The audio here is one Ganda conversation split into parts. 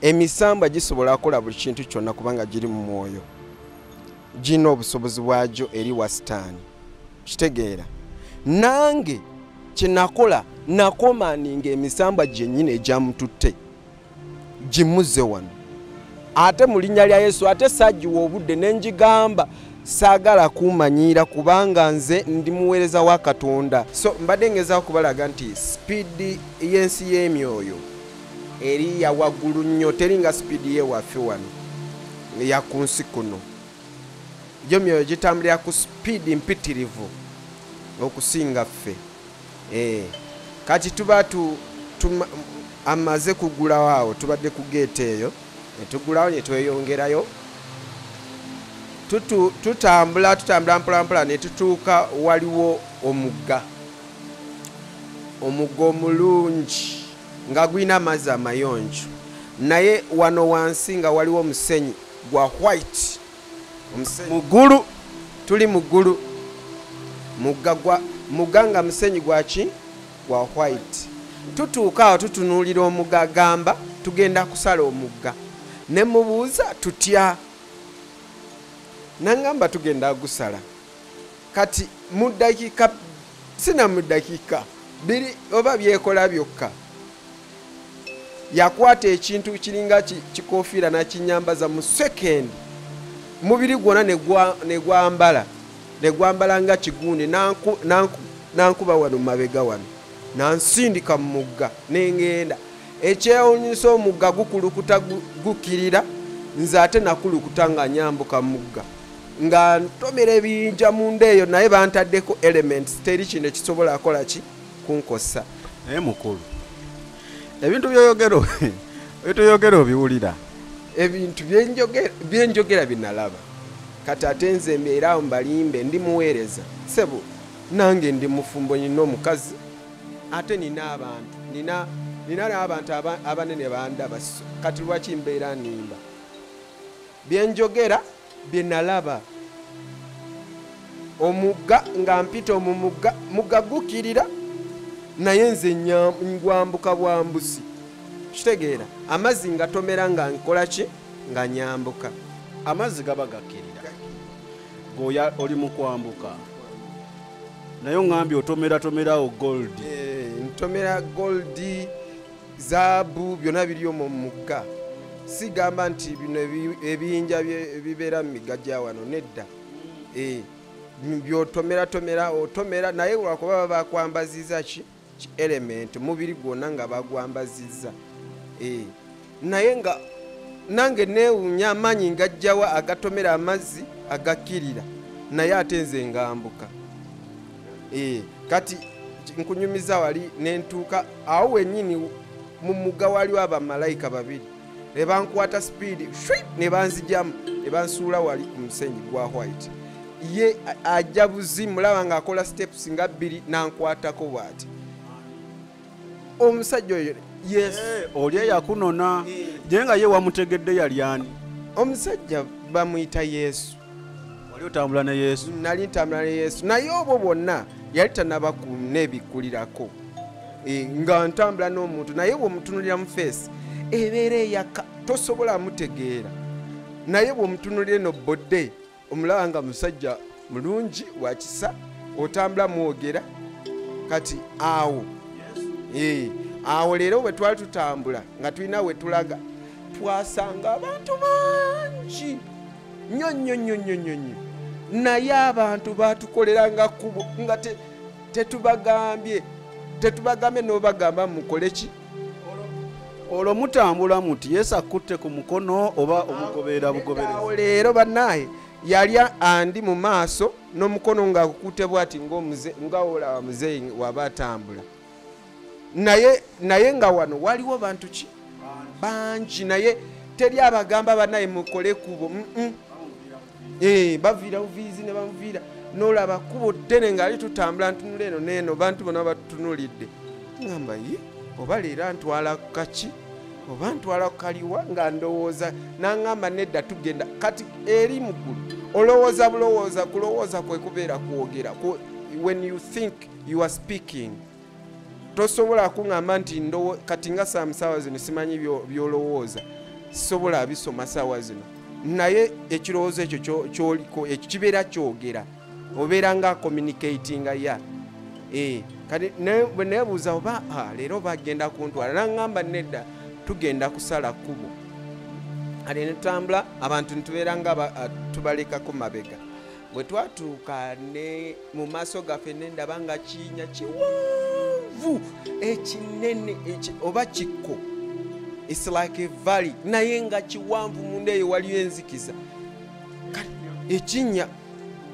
Emisambwa gisobola kukola buli kintu kyonna kubanga giri mu mwoyo, gina obusobozi bwagyo eri wa sitaani. Kitegeera? Nange kyenakola, nakomaninga emisambwa gyennyini egyamututte gimuze wano, ate mu linnya lya Yesu. Ate saagiwa obudde, ne njigamba saagala kumanyiira kubanga nze ndi muweereza wa Katonda. So mbadde ngezaako kubalaga nti sipiidi y'ensi y'emyoyo eri ya waggulu nnyo, teri nga sipiidi y'ewaffe wano ya ku nsi kuno. Gyo myoyo gitambulira ku sipiidi mpitirivu okusinga ffe. Kati tuba amaze kugulawo awo, tubadde ku geeti eyo ne tugulawo ne tweyongerayo. Tutambula tutambula mpola mpola ne tutuuka waliwo omugga, omugga omulungi nga gulina amazzi amayonjo, naye wano wansi nga waliwo omusenyu gwa white. Muggulu. Tuli muggulu, mugga nga musenyu gwaki? Gwa white. Tutuuka awo tutunuulira omugga, gamba tugenda kusala omugga. Ne mubuuza tutya, nangamba tugenda gusala. Kati mu ddakiika, sina mu ddakiika biri oba byekola byokka, yakwata ekintu kiringa kikofiira n'akinyambaza mu sekendi, mubiri gwonna ne gwambala nga kigundi, nankuba wano mabega wano, nansindika mu mugga nengenda. Ekyewuunyisa omugga gukulukuta gukkirira, nze ate nakulukuta nga nyambuka mu mugga, nga ntomera ebiyinja munda eyo, naye bantaddeko elements, teri kino ekisobola kukola ki kunkosa. Naye mukulu, ebintu by'oyogera obiwulira? Ebintu byenjogera binalaba. Kati ate nze mbeera awo mbalimbe, ndi muweereza sebo, nange ndi mufumbo, nina omukazi, ate nina abantu, nina n'abantu abanene bandaba. Kati lwaki mbeera nimba? Byenjogera byenalaba. Omugga nga mpita omumugga, mugga gukkirira, naye nze ngwambuka bwambusi. Kitegeera? Amazzi nga tomera nga nkola ki? Nga nyambuka. Amazzi gaba gakkirira, goya oli mu kwambuka, naye oŋŋambye otomeratomerawo gold. Ntomera gold, zaabu, byonna biri omwo mu mugga. Sigamba nti bino ebiyinja ebibeera mu migga gya wano, nedda. Byotomeratomera otomera, naye lwakuba baba bakwambaziza ki element, mubiri gwonna nga bagwambaziza. Naye nga nange neewuunya amaanyi ngajjawa agatomera amazzi agakkirira, naye ate nze ngambuka. Kati nkunyumiza wali nentuuka awo wennyini mu mugga, waliwo abamalayika babiri ne bankwata sipiidi ne banzijamu ne bansuula wali ku musenyu gwa white. Ye ajja buzi, mulaba ng'akola steps nga bbiri n'ankwatako bw'ati. Omusajja oyo Yesu. Oli eyakunona ye nga ye wamutegedde yali ani? Omusajja bamuyita Yesu. Wali otambula ne Yesu? Nali ntambula ne Yesu, naye obwo bwonna yali tannaba kuneebikkulirako. Nga ntambula n'omuntu, naye bw'omutunuulira mu feesi ebeera eyaka, tosobola mutegeera. Naye bw'omutunuulira eno bodde, omulaba nga musajja mulungi wa kisa, otambula mwogera. Kati awo awo leero bwe twali tutambula nga tulina we tulaga, twasanga abantu bangi nnyo nnyo nnyo nnyo nnyo nnyo, naye abantu batukoleranga kkubo nga tetubagambye n'obagamba mukole ki. Olwo mutambula muti Yesu akutte ku mukono oba omugoberera bugoberezi? Awo leero bannaye yali andi mu maaso n'omukono ng'akukutte bw'ati nga olaba muzeeyi waba atambula, naye nga wano waliwo bantu ki bangi, naye teri abagamba bannaye mukole kkubo. Baviira buviizi ne bamuviira, n'olaba kkubo ddene ng'ali tutambula, ntunula eno n'eno, bantu bonna batutunuulidde. Ngamba ye oba leero antwala kaki oba ntwala kaliwa, nga ndowooza n'aŋŋamba nedda tugenda. Kati eri mu ggulu olowooza bulowooza, kulowooza kwe kubeera kwogera. When you think you are speaking, tosobola kuŋŋamba nti kati nga saamusawa zino simanyi by'olowooza. Sisobola abisoma saawa zino, naye ekirowoozo ekyo kyoliko ekyo kibeera kyogera, obeera nga communicatinga ya kati bwe neebuuza oba leero bagenda kuntwala, naŋŋamba nedda, tugenda kusala kkubo. Kati ne tutambula, abantu nitubeera nga tubalekako mabega. Bwe twatuuka ne mu maaso gaffe ne ndaba nga kinnya kiwanvu ekinene oba kikko, it's like a valley, naye nga kiwanvu, munda eyo waliyo enzikiza ekinnya,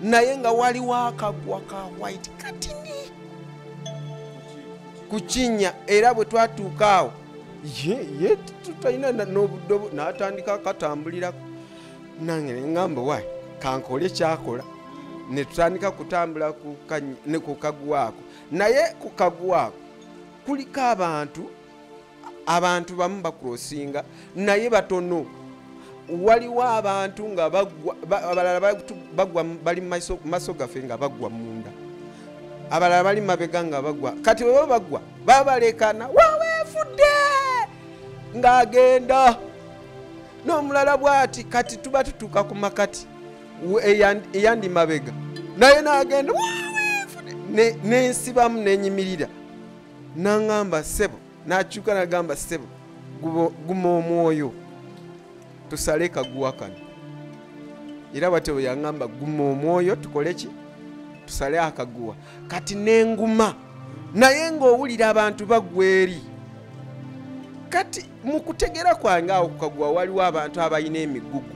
naye nga waliwo akagwa ka white katini ku kinnya. Era bwe twatuuka awo ye tutalina n'obudde, n'atandika akatambulirako, nange ne ŋŋamba wayi kankole kyakola, ne tutandika kutambula ku kaguwa ako. Naye ku kaguwa ako kuliko abantu bamu bakurosinga, naye batono. Waliwo abantu nga bagwa, abalala bagwa bali maaso gaffe nga bagwa munda, abalala bali mabega nga bagwa. Kati bwe bagwa babalekana, waweefudde ng'agenda n'omulala bw'ati. Kati tuba tutuuka ku makati eyandi mabega, naye n'agenda waweefudde, nensibamu nenyimirira. N'aŋŋamba ssebo, n'akyuka n'agamba ssebo, guma omwoyo tusale kaguwa kano. Era bw'atyo bwe yaŋŋamba, guma omwoyo tukole ki, tusale akaguwa. Kati nenguma, naye ng'owulira abantu bagwa eri. Kati mu kutegeera kwange awo ku kaguwa waliwo abantu abalina emigugu.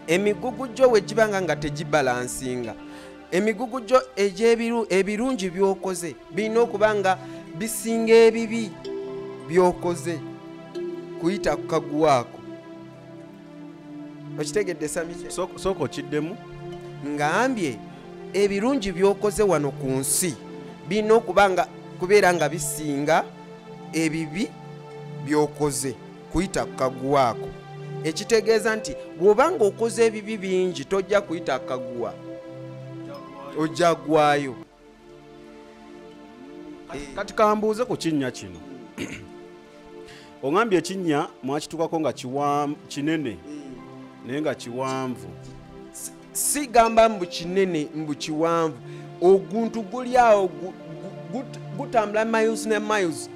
Emigugu gyo we gibanga nga tegibalansinga, emigugu gyo ebirungi by'okoze birina okuba nga bisinga ebibi by'okoze kuyita ku kaguwa ako. Okitegedde Sami? Sooka okiddemu. Ngambye ebirungi by'okoze wano ku nsi birina okuba nga kubeera nga bisinga ebibi by'okoze kuyita ku kaguwa ako. Ekitegeeza nti bw'oba ng'okoze ebibi bingi tojja kuyita ku kaguwa, ojja ggwayo. Kati kambuuze ku kinnya kino. Oŋambye ekinnya mwakitukako nga kinene naye nga kiwanvu. Sigamba mbu kinene mbu kiwanvu, oguntu guli awo gutambula miles ne miles,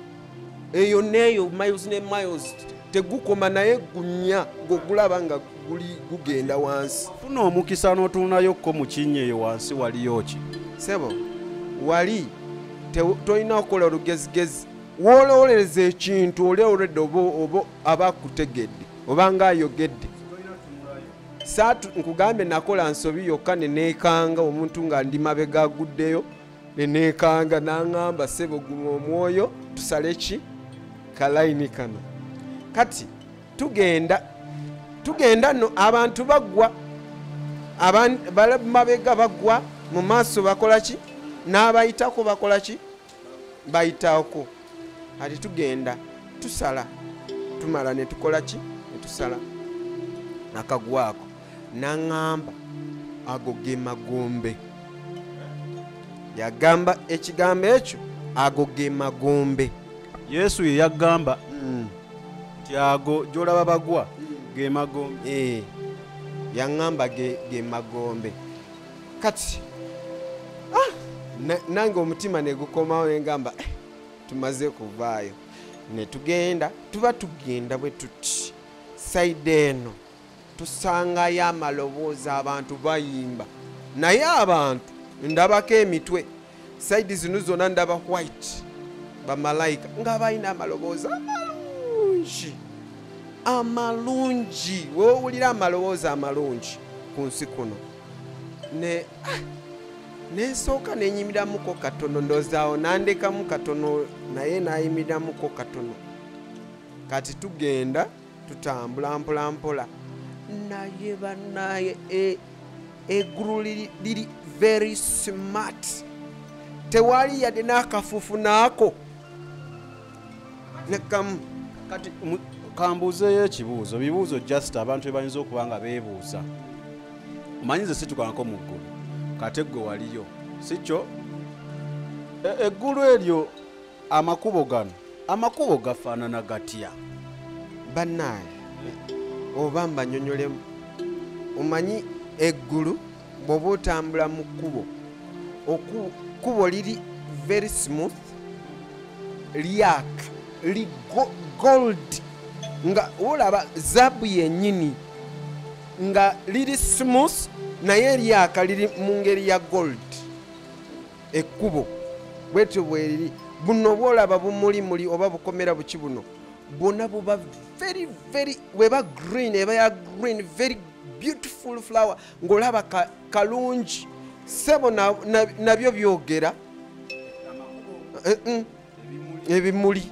eyo neeyo miles ne miles, tegukoma, naye gunya gogulaba nga guli gugenda wansi. Funa omukisa n'otunulayokko mu kinnya eyo wansi waliyo ki? Ssebo, wali tolina kukola olugezigezi, w'olowoolereza ekintu oli olwedde oba aba akutegedde oba ng'ayogedde. Nkugambye nakola nsobi yokka ne neekanga omuntu nga ndi mabega aguddeyo, ne neekanga n'aŋŋamba ssebo guma omwoyo tusale ki kalayini kano. Kati tugenda nno, abantu bagwa, mabega bagwa, mu maaso bakola ki, n'abayitako bakola ki, bayitako. Ati tugenda tusala, tumala ne tukola ki, ne tusala akagwako. N'aŋŋamba ago ge magombe. Yagamba ekigambo ekyo, ago ge magombe. Yesu ye yagamba nti ago gy'olaba bagwa ge magombe. Yaŋŋamba ge magombe. Kati nange omutima ne gukomawo ne ngamba tumaze kuvaayo. Ne tugenda, tuba tugenda bwe tuti sayidi eno tusangayo amaloboozi, abantu bayimba, naye abantu ndabako emitwe sayidi zino zonna ndaba white, bamalayika nga balina amaloboozi amalungi amalungi. Weowulira amaloboozi amalungi ku nsi kuno. Nensooka nenyimiramuko katono, ndowooza nandekamu katono, naye nayimiramuko katono. Kati tugenda tutambula mpola mpola, naye bannaye eggulu liri very smart, tewali yadde n'akafuufu naako nekamu. Kati kambuuzeeyo ekibuuzo, bibuuzo just abantu be bayinza okuba nga beebuuza. Omanyi nze situkanko mu ggulu, kate ggwe waliyo, si kyo? Eggulu eryo, amakubo gano, amakubo gafaanana gatya? Bannaaye oba mbanyonyolemu. Omanyi eggulu bw'oba otambula mu kkubo, kkubo liri very smooth, lyaka li gold, nga olaba zaabu yennyini, nga liri smooth naye lyaka liri mu ngeri ya gold. Ekkubo bwetyo bweriri. Buno bwolaba bumulimuli oba bukomera buki buno bwonna buba very very, weba green, eba ya green, very beautiful flower, ng'olaba kalungi. Sebo nabyo byogera ebimuli.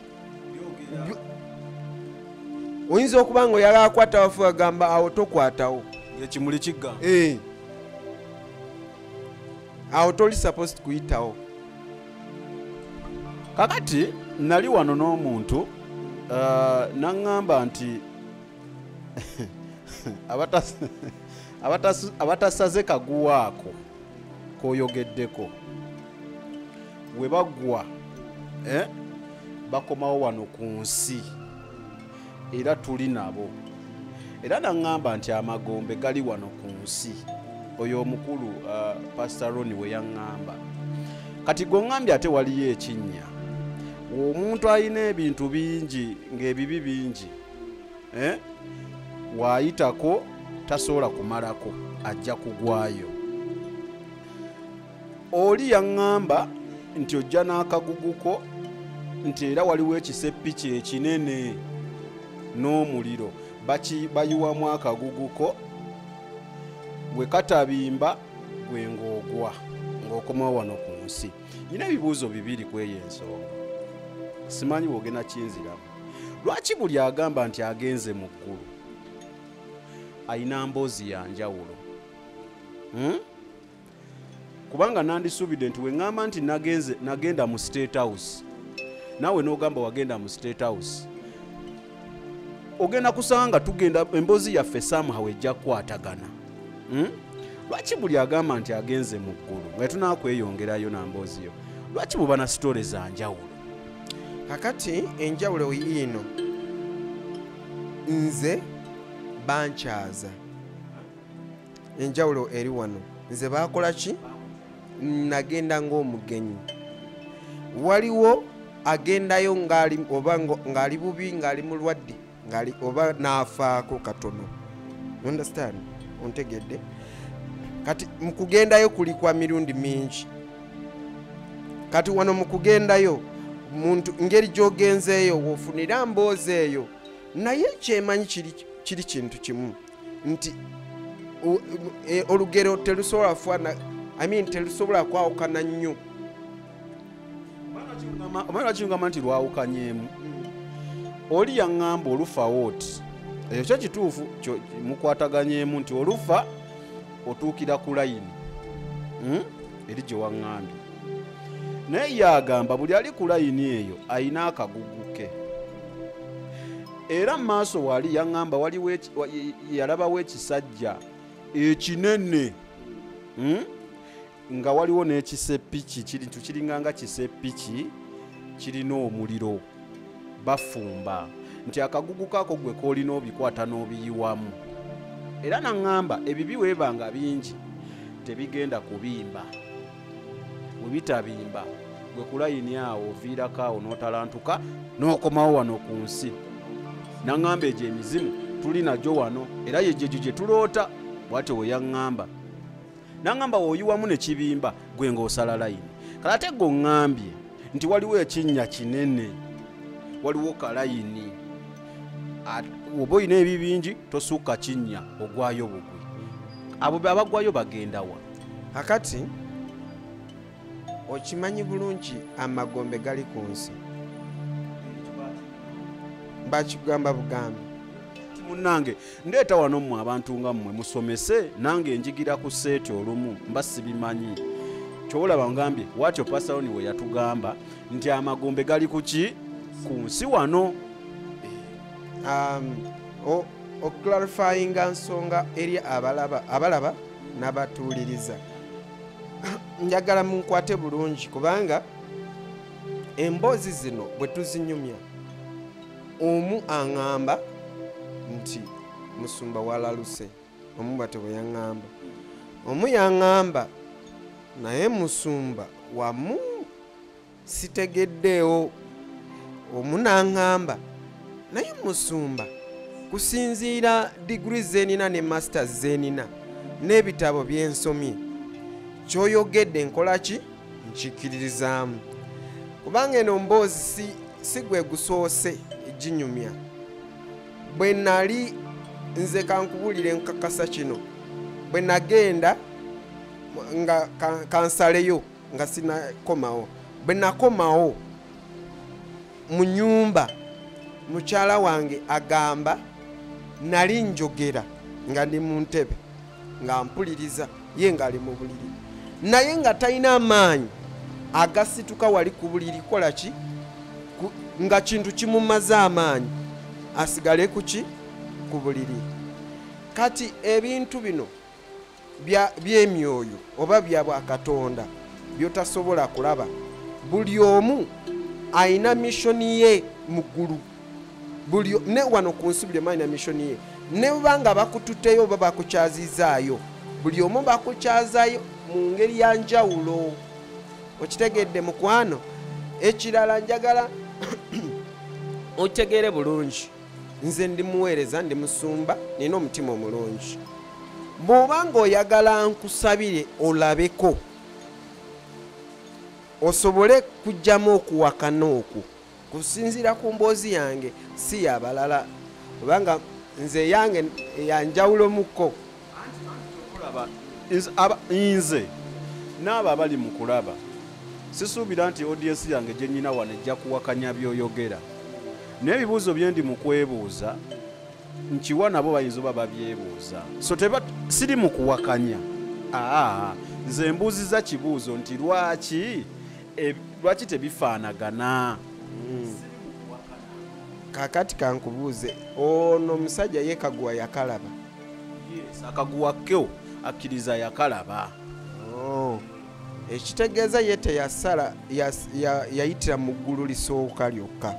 Oyinza okuba nga oyagala akwata wafu, agamba awo tokwatawo. Ekimuli kigamba. Awo toli supposed kuyitawo. Kakati nali wano n'omuntu naŋŋamba nti abatasaze kaguwaako koyogeddeko we bagwa bakomawo wano ku nsi era tuli nabo. Era naŋŋamba nti amagombe gali wano ku nsi. Oyo omukulu Pastor Ronnie we yaŋŋamba. Kati gwe ŋŋambye ate waliyo ekinnya, omuntu alina ebintu bingi ng'ebibi bingi, waayitako tasobola kumalako, ajja kugwayo. Oli yaŋŋamba nti ojja n'akaguguko, nti era waliwo ekisepiki ekinene n'omuliro bayiwamu akaguguko, bwe katabimba gwe ng'ogwa ng'okomawo wano ku nsi. Nina ebibuuzo bibiri ku eyo ensonga, simanyi bw'ogenda kinziramu. Lwaki buli agamba nti agenze mu ggulu ayina mboozi ya njawulo? Kubanga nandisuubidde nti weŋŋamba nti nagenda mu State House, naawe n'ogamba wagenda mu State House, ogenda kusanga nga tugenda emboozi yaffe somehow ejja kukwatagana. Lwaki buli agamba nti agenze mu ggulu nga tunaakweyongerayo na mboozi yo, lwaki muba na sitole za njawulo? Kakati enjawulo yiino, nze bankyaza. Enjawulo eri wano, nze baakola ki? Nagenda ng'omugenyi. Waliwo agendayo ng'ali oba ng'ali bubi, ng'ali mulwadde, ng'ali oba n'afaako katono. Understand? Ontegedde? Kati mu kugendayo kuli kwa mirundi mingi. Kati wano mu kugendayo muntu ngeri gy'ogenzeeyo w'ofunira mboozi eyo, naye kyemanyi kiri kintu kimu nti olugero terusobola faana, I mean terusobola kwawukana nnyo. Omanyi lwaki ngamba nti lwawukanyeemu? Oli yaŋŋamba olufa oti, ekyo kyo kituufu mukwataganyeemu nti olufa otuukira ku layini eri gye waŋŋambye, naye yagamba buli ali ku layini eyo ayina akagugu ke. Era mu maaso wali yaŋŋamba waliwo yalabawo ekisajja ekinene, nga waliwo n'ekisepiki kiringa nga kisepiki kirina omuliro bafumba, nti akagugu kaako gwe koolina obikwata n'obiyiwamu. Era naŋŋamba ebibi weebanga bingi tebigenda kubimba, bwe bitabimba gwe ku layini awo oviirako awo n'otalantuka n'okomawo wano ku nsi. Naŋŋamba egyo emizimu tuli nagyo wano era yegyo gye tuloota, bw'atyo we yaŋŋamba. Naŋŋamba w'oyiwamu ne kibimba gwe ng'osala layini. Kale ate gwe oŋŋambye nti waliwo ekinnya kinene, waliwo kalayini, oba olina ebibingi tosukka kinnya ogwayo bugwi. Abo abagwayo bagenda wa? Kakati okimanyi bulungi amagombe gali ku nsi, bakigamba bugambi. Munnange ndeeta wano mmwe abantu nga mmwe musomese, nange njigira ku seeti olumu mba sibimanyi. Ky'olaba ngambye watyo Pastor Ronnie we yatugamba nti amagombe gali ku ki? Ku nsi wano. Oclarifyinga nsonga eri abalaba n'abatuuliriza. Njagala munkwate bulungi kubanga emboozi zino bwe tuzinyumya, omu aŋŋamba nti musumba walaluse, omu bwatyo bwe yaŋŋamba. Omu yaŋŋamba naye musumba wamu sitegeddeewo. Omu n'aŋŋamba naye musumba kusinziira diguri zenina ne masters zenina n'ebitabo byensomye, kyoyogedde nkola ki nkikiririzaamu, kubanga eno mboozi si gwe gusoose ginyumya. Bwe nali nze kankubulire nkakasa kino, bwe nagenda nga kansaleyo nga sinakomawo, bwe nakomawo mu nnyumba mukyala wange agamba nali njogera nga ndi mu ntebe nga mpuliriza, ye ng'ali mu buliri, naye nga talina amaanyi agasituka wali ku buliri kola ki, nga kintu kimumaze amaanyi asigale ku ki, ku buliri. Kati ebintu bino by'emyoyo oba bya bwakatonda by'otasobola kulaba, buli omu ayina mishoni ye mu ggulu, buli ne wano ku nsi buli omu alina mishoni ye, ne banga bakututeyo oba bakukyazizaayo, buli omu bakukyazaayo mu ngeri ya njawulo. Okitegedde mukwano? Ekirala njagala otegeere bulungi, nze ndi muweereza, ndi musumba, nina omutima omulungi. Bw'oba ng'oyagala nkusabire olabeko osobole kujjamu okuwakana okwo kusinziira ku mboozi yange, si yabalala, kubanga nze yange yanjawulo mukko. Nze n'abo abali mu kulaba sisuubira nti audience yange gye nnyina wano ejja kuwakanya by'oyogera, naye ebibuuzo bye ndi mu kwebuuza nkiwa nabo bayinza oba babyebuuza, so siri mu kuwakanya. Nze mbuuziza kibuuzo nti lwaki tebifaanagana? Kakati kankubuuze, ono omusajja ye Kaguwa yakalaba? Yes, akaguwa kyo akkiriza yakalaba. Ekitegeeza ye teyasala, yayitira mu ggulu lisooka lyokka,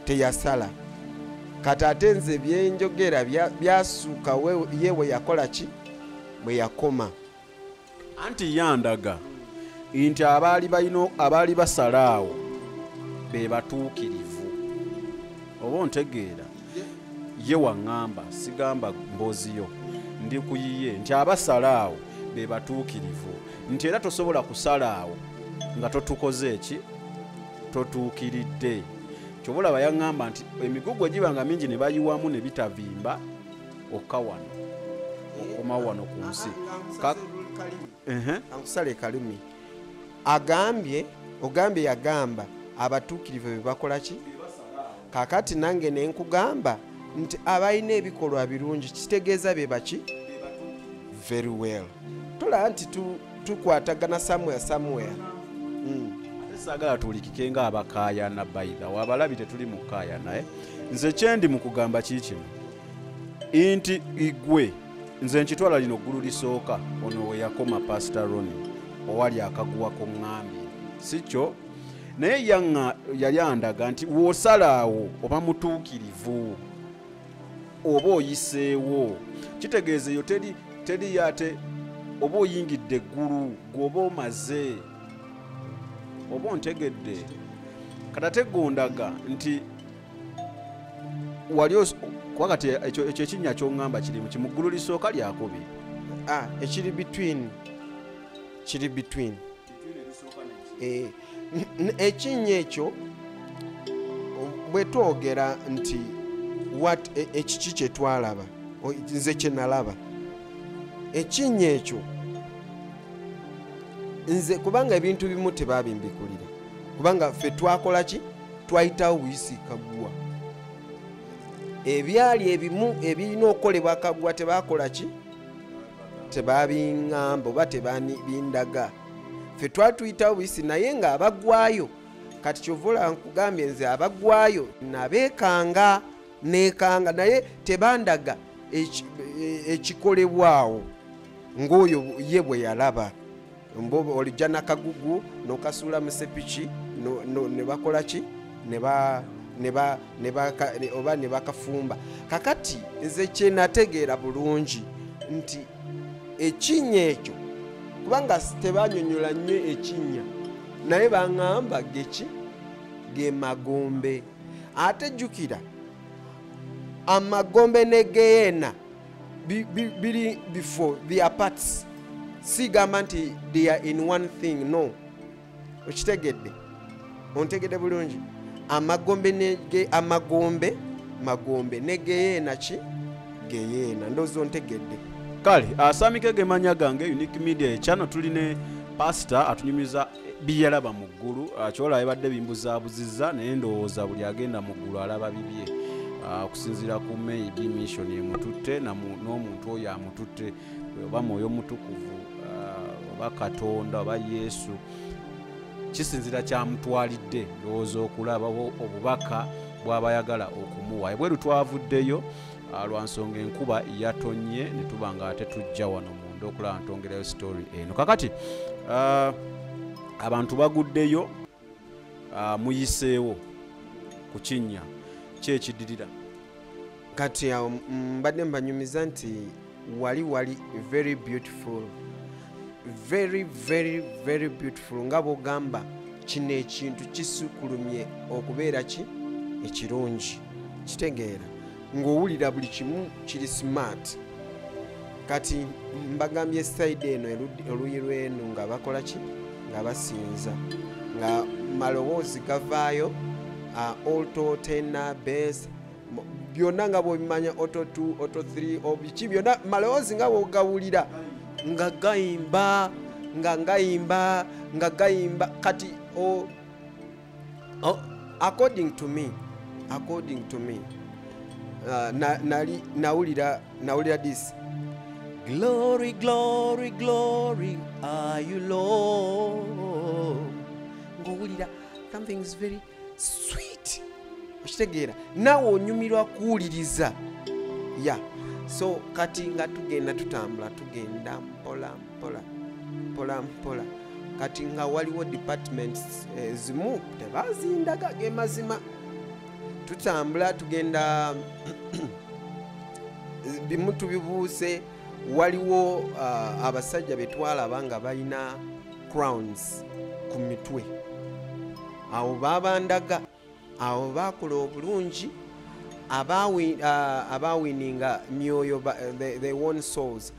teyasala. Kati ate nze byenjogera byasuuka ye we yakola ki, bwe yakoma. Anti yandaga nti abaali basala awo be batuukirivu, oba ontegeera? Ye waŋŋamba, sigamba mboozi yo, ndi kuyiye nti abasala awo be batuukirivu, nti era tosobola kusala awo nga totukoze eki, totuukiridde. Ky'oba yaŋŋamba nti emigugu egibanga mingi ne bayiwamu ne bitavimba, okka wano okoma wano ku nsi. Ankusale kalumi agambye, ogambye yagamba abatuukirivu be bakola ki? Kakati nange ne nkugamba nti abalina ebikolwa birungi kitegeeza be baki? Very well. Tolaba nti tukwatagana somewhere. Ate saagala tuwulikike ng'abakaayana, bayitha wabalabi tetuli mu kukaayana. Nze kyendi mu kugamba kiikino nti igwe nze nkitwala lino ggulu lisooka ono we yakoma Pastor Ronnie owali akaguwa kuŋŋambye, si kyo? Naye yali andaga nti w'osala awo oba mutuukirivu oba oyiseewo, kitegeeza eyo teri ate oba oyingidde eggulu gw'oba omaze, oba ontegedde. Kati ate gondaga nti wali kuba kati ekyo ekinnya ky'oŋŋamba kirimu ki mu ggulu lisooka lyakubiri? Ekiri between, kiri between ekinnya ekyo bwe twogera nti what ekiki kye twalaba, nze kye nalaba ekinnya ekyo nze, kubanga ebintu bimu tebabimbikulira, kubanga ffe twakola ki, twayitawo buyisi Kaguwa, ebyali ebimu ebirina okukolebwa Kaguwa tebakola ki, tebabiŋŋamba oba tebabindaga, ffe twatuyitawo buyisi, naye ng'abagwayo. Kati kyova olaba nkugambye nze abagwayo nabeekanga neekanga, naye tebandaga ekikolebwawo ng'oyo ye bwe yalaba. Olijja nakagugu n'okasuula mu sepiki ne bakola ki, ne oba ne bakafumba. Kakati nze kyenategeera bulungi nti ekinnya ekyo, kubanga tebanyonyola nnyo ekinnya, naye baŋŋamba geki ge magombe. Ate jjukira amagombe ne geyeena biri before they are parts. Sigamba nti they are in one thing, no. Okitegedde? Ontegedde bulungi? Amagombe ne amagombe magombe ne geyeena ki geyeena. Ndowooza ontegedde. Kale asamike gemanya gange Unique Media echano tuline pastor atunyumiza biyalaba mu ggulu. Kyola ebadde bimbuzaabuziza naye ndowooza buli agenda mu ggulu alaba bibye, okusinziira ku maybe mission emututte n'omuntu oyo amututte, oba mwoyo mutukuvu oba Katonda oba Yesu, kisinziira kyamutwalidde ndowooza okulaba obubaka bw'abayagala okumuwa. Ebweru twavuddeyo lwa nsonga enkuba yatonye ne tuba nga ate tujja wano munda okulaba ntongerayo story eno. Kakati abantu baguddeyo, muyiseewo ku kinnya kyekidirira. Kati awo mbadde mbanyumiza nti wali very beautiful, very very very beautiful, nga bw'ogamba kino ekintu kisukulumye okubeera ki ekirungi, kitegeera ng'owulira buli kimu kiri smart. Kati mbagambye side eno oluyi lw'eno nga bakola ki, nga basinza, nga malowoozi gavaayo, alto, tenor, bass, byonna nga bw'obimanya, auto 2, auto 3, obiki byonna malowoozi nga bw'ogawulira nga gayimba, nga gayimba, nga gayimba. Kati according to me nawulira this glory glory glory are you Lord, ng'owulira something is very sweet, okitegeera naawe onyumirwa kuwuliriza ya. So kati nga tugenda tutambula, tugenda mpola mpola mpola mpola, kati nga waliwo departments ezimu tebazindaga ge mazima. Tutambula tugenda bimu tubibuuse, waliwo abasajja betwalaba nga balina crowns ku mitwe, awo babandaga, awo bakola obulungi, abawininga myoyo, they won souls,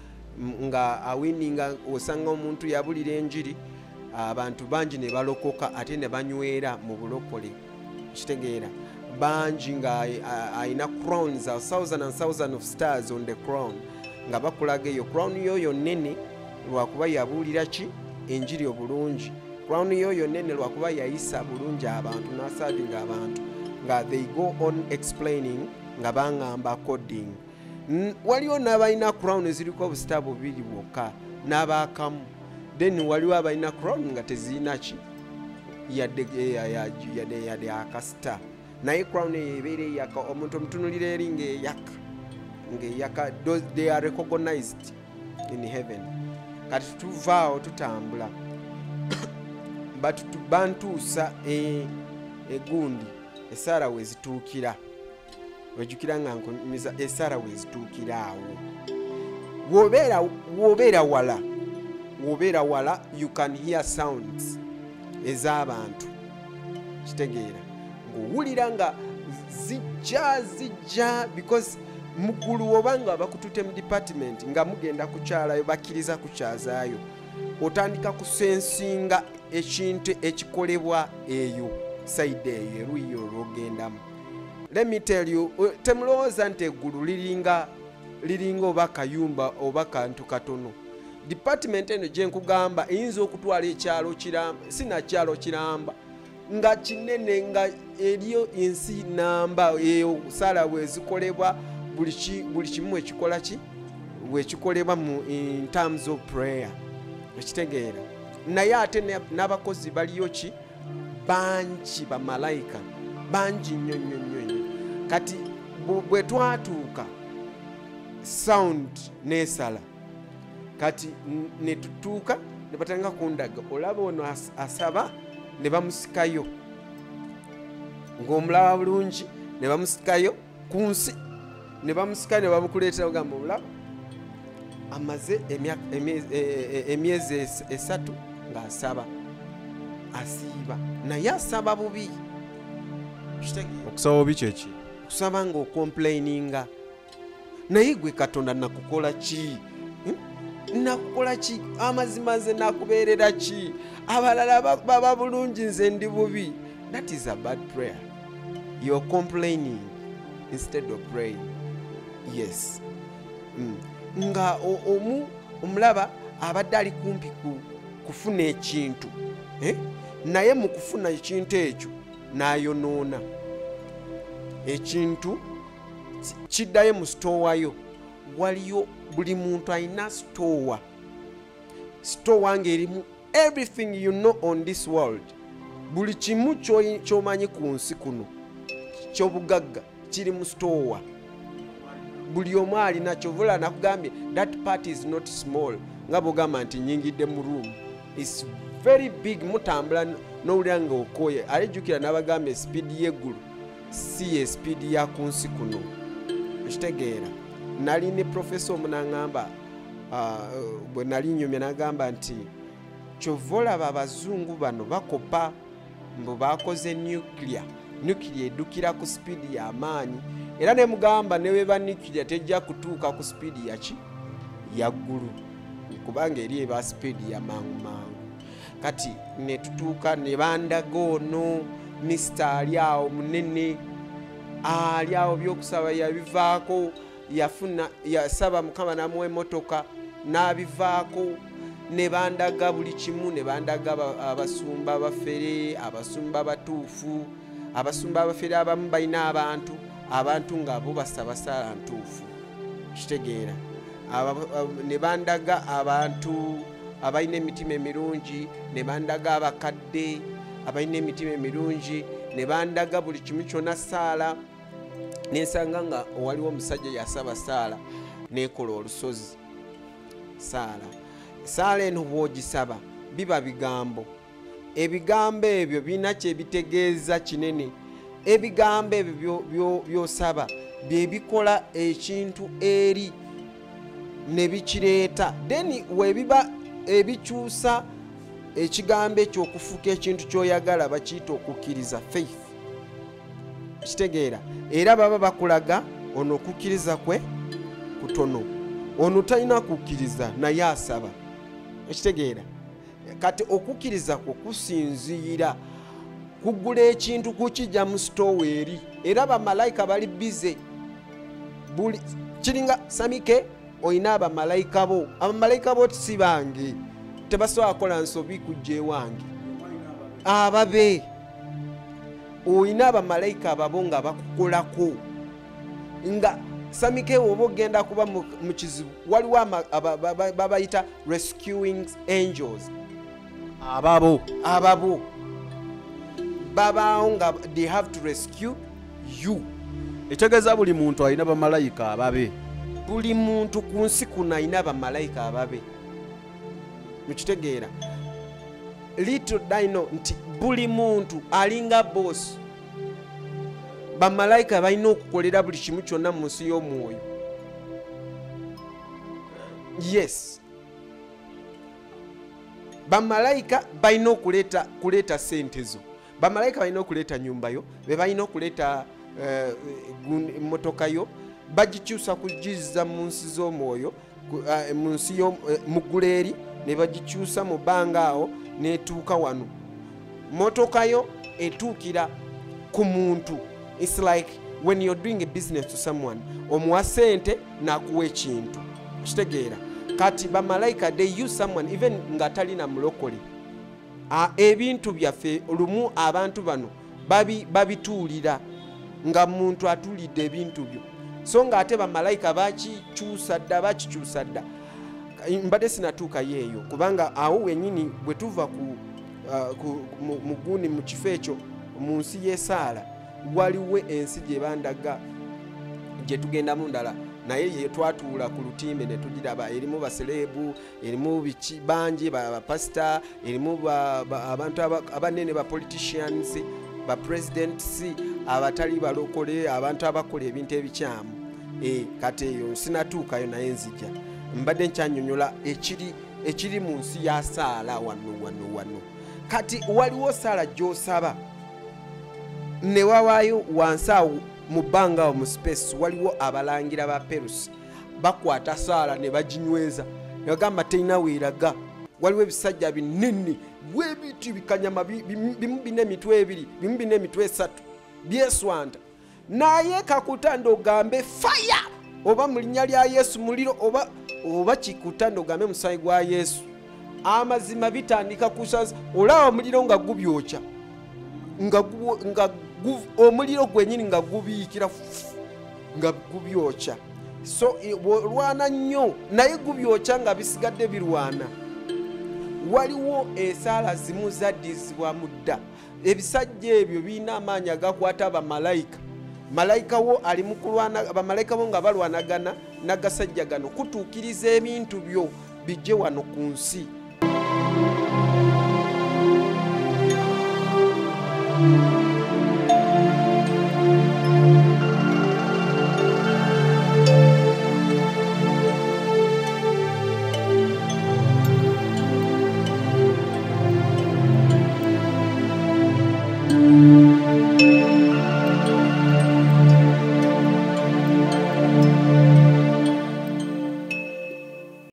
nga awininga osanga omuntu yabulira enjiri, abantu bangi ne balokoka ate ne banywera mu bulokole, kitegeera bangi nga ayina crowns, a thousand and thousand of stars on the crown, nga bakulaga eyo crown yoyo nene lwakuba yabuulira ki enjiri obulungi, crown yoyo nene lwakuba yayisa bulungi abantu n'asavinga abantu, nga they go on explaining nga bangamba coding. Waliwo n'abalina crown eziriko obusita bubiri bwokka n'abaakamu, then waliwo abalina crown nga tezirina ki yadde akasita, naye crown eyo ebeera eyaka, omuntu omutunulira eri ng'eyaka, ng'eyaka. They are recognized in heaven. Kati tuvaawo tutambula, bantuusa egundi esaala we zituukira, wejjukira nga nkunyumiza esaala we zituukira awo. Wobeera wala you can hear sounds ez'abantu, kitegeera ng'owulira nga zijja because muggulu oba nga bakutute mu department nga mugenda kukyalayo, bakkiriza kukyazaayo, otandika kusensinga ekintu ekikolebwa eyo side eyo eruyi olwogendamu. Let me tell you, temulowooza nti eggulu liringa oba kayumba oba kantu katono. Department eno gye nkugamba eyinza okutwala ekyalo kiramba, sinakyalo kiramba nga kinene, nga eriyo ensi namba eyo sala wezikolebwa, buli kimu ekikola ki wekikolebwa mu in terms of prayer, ekitegeera. Naye ate n'abakozi baliyo ki bangi, bamalayika bangi nnyo nnyo nnyo nnyo. Kati bwe twatuuka sound n'esala, kati ne tutuuka ne batandika kundaga, olaba ono asaba ne bamusikayo. Ng'omulaba bulungi ne bamusikayo ku nsi, ne bamusika ne bamukuleetera, ogamba omulaba amaze emyezi 3 ng'asaba, asiiba, naye asaba bubi. Okusaba obi kyeki? Okusaba ng'ocomplaininga, naye gwe Katonda nakukola ki? Nakukola ki? Amazima nze nakubeerera ki? Abalala baba bulungi, nze ndi bubi. That is a bad prayer. You're complaining instead of praying. Yes. Nga omulaba abadde ali kumpi kufuna ekintu, naye mu kufuna ekintu ekyo n'ayonoona ekintu, kiddayo mu sitoowayo. Waliyo buli muntu alina sitoowa, sitoowa ng'erimu everything you know on this world. Buli kimu ky'omanyi ku nsi kuno ky'obugagga kiri mu sitoowa, buli omu alina. Kyovula nakugambye that part is not small, nga bwogamba nti nyingidde mu room, is very big. Mutambula n'owulira nga okooye. Alijjukira n'abagambye speed y'eggulu si ye speed ya ku nsi kuno. Ekitegeera, nali ne professor omu n'aŋŋamba, bwe nali nnyumya n'agamba nti kyova olaba abazungu bano bakopa mbu bakoze nuclear, nuclear eddukira ku speed y'amaanyi. Era ne mugamba ne weba nuclear tejja kutuuka ku speed yaki yaggulu, kubanga eri eba speed ya mangu mangu. Kati ne tutuuka ne bandaga ono mister ali awo munene ali awo, byokusaba yabivaako, yafuna yasaba Mukama n'amuwa emmotoka n'abivaako. Ne bandaga buli kimu, ne bandaga abasumba abafere, abasumba abatuufu. Abasumba abafere abamu balina abantu nga bo basaba ssaala ntuufu, kitegeera. Ne bandaga abantu abalina emitima emirungi, ne bandaga abakadde abalina emitima emirungi, ne bandaga buli kimu kyonna ssaala. Nensanga nga waliwo omusajja yasaba ssaala nekola olusozi. Saala eno bw'ogisaba biba bigambo, ebigambo ebyo birina kye bitegeeza kinene. Ebigambo ebyo by'osaba bye bikola ekintu eri ne bikireeta. Then webiba ebikyusa ekigambo ekyo okufuuka ekintu ky'oyagala, bakiyita okukkiriza, faith. Kitegeera, era baba bakulaga ono okukkiriza kwe kutono, ono talina kukkiriza naye asaba. Ekitegeera, kati okukkiriza kwo kusinziira kugula ekintu kukijja mu sitoowa eri. Era bamalayika bali bize buli kiringa Samike, olina abamalayika bo, abamalayika bo si bange, tebasobola kukola nsobi kujja ewange. Ababe olina abamalayika ababo nga bakukolako. Nga Samike oba ogenda kuba mu kizibu, waliwo babayita rescuing angels, ababo babaawo nga they have to rescue you. Ekitegeeza buli muntu alina bamalayika ababe. Buli muntu ku nsi kuno alina bamalayika ababe. Mukitegeera, little dino nti buli muntu alinga boss. Bamalayika balina okukolera buli kimu kyonna mu nsi y'omwoyo. Yes, bamalayika balina okuleeta sente zo, bamalayika balina okuleeta nyumba yo, be balina okuleeta emmotoka yo, bagikyusa kugizza mu nsi z'omwoyo, mu nsi mu ggulu eri, ne bagikyusa mu bbanga awo n'etuuka wano. Mmotoka yo etuukira ku muntu. It's like when you're doing a business to someone, omuwa sente n'akuwa ekintu. Kitegeera, kati bamalayika they use someone even nga talina mulokole. Ebintu byaffe lumu abantu bano babituulira nga muntu atulidde ebintu byo, so nga ate bamalayika bakikyusa dda. Mbadde sinatuukayo eyo, kubanga awo wennyini bwe tuva ku muguni mu kifo ekyo mu nsi y'esaala, waliwo ensi gye bandaga gye tugendamu ndala, naye ye twatuula ku lutimbe ne tugiraba. Erimu baserebu, erimu biki bangi, bapasita, erimu abantu abanene, ba politicians. Ba presidents abatali balokole, abantu abakola ebintu ebikyamu. Kati eyo sinatuukayo, naye nzija. Mbadde nkyanyonyola ekiri mu nsi ya saala wano wano wano. Kati waliwo saala gy'osaba ne wawaayo wansi awo mu bbanga awo mu space, waliwo abalangira ba Perusi bakwata saala ne baginyweza ne bagamba terina weeraga. Waliwo ebisajja binene bwebiti bikanyama, bimu bina emitwe ebiri, bimu bina emitwe esatu, byeswanta. Naye kakutanda ogambe faya oba mu linnya lya Yesu muliro oba kikutanda ogambe musaayi gwa Yesu, amazima bitandika kusaza. Olaba omuliro nga gubyokya, nga omuliro gwennyini nga gubiikira nga gubyokya. So olwana nnyo naye gubyokya nga bisigadde birwana. Waliwo esaala zimu zaddizibwa mu dda. Ebisajja ebyo birina amaanyi agakwata abamalayika. Malayika wo ali mu kulwana, bamalayika bo nga balwanagana n'agasajja gano kutuukiriza ebintu byo bijje wano ku nsi.